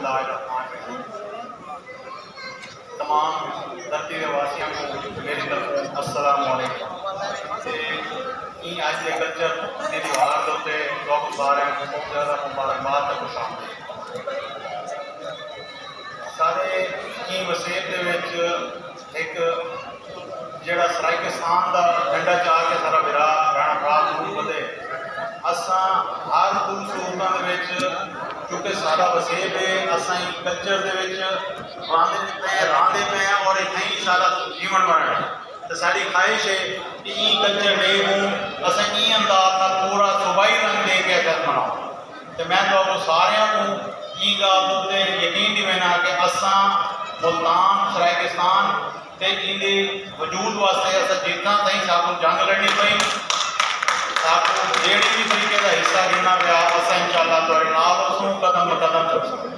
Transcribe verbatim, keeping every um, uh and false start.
بسم اللہ الرحمن الرحیم۔ تمام دھرتی دے واسیاں کوں میری طرفوں السلام علیکم۔ تے ایں اڄ دے کلچر دے تہوار دے اتے تہاکوں سارے کوں بہت زیادہ مبارکباد تے خوش آمدید۔ سارے ایں وسیب دے وچ ہک جیڑھا سرائیکستان دا جھنڈا چا کے سارا بھرا رانا پرات نوں ودے۔ اساں ہر دو صورتاں دے وچ، کیونکہ سارا وسیب ہے، اساں ایں کلچر دے وچ راندے پئے ہیں، راندے پئے ہیں اور اتھائیں سارا جیون مرن ہے۔ تے ساڈی خواہش ہے کہ ایں کلچر ڈے کوں اساں ایں انداز نال پورا صوبائی رنگ دے کے اچھا مناؤں۔ تے میں تہاکوں ساریاں کوں ایں گالھ اتے یقین ڈیوینا کہ اساں ملتان، سرائیکستان تے ایندے وجود واسطے اساں جتنا تئیں ساکوں جنگ لڑنی پئی، ساکوں جیڑھی وی طریقے دا حصہ گھننا پیا، اساں انشاءاللہ تہاڈے نال ہوسوں، قدم بہ قدم چلسوں۔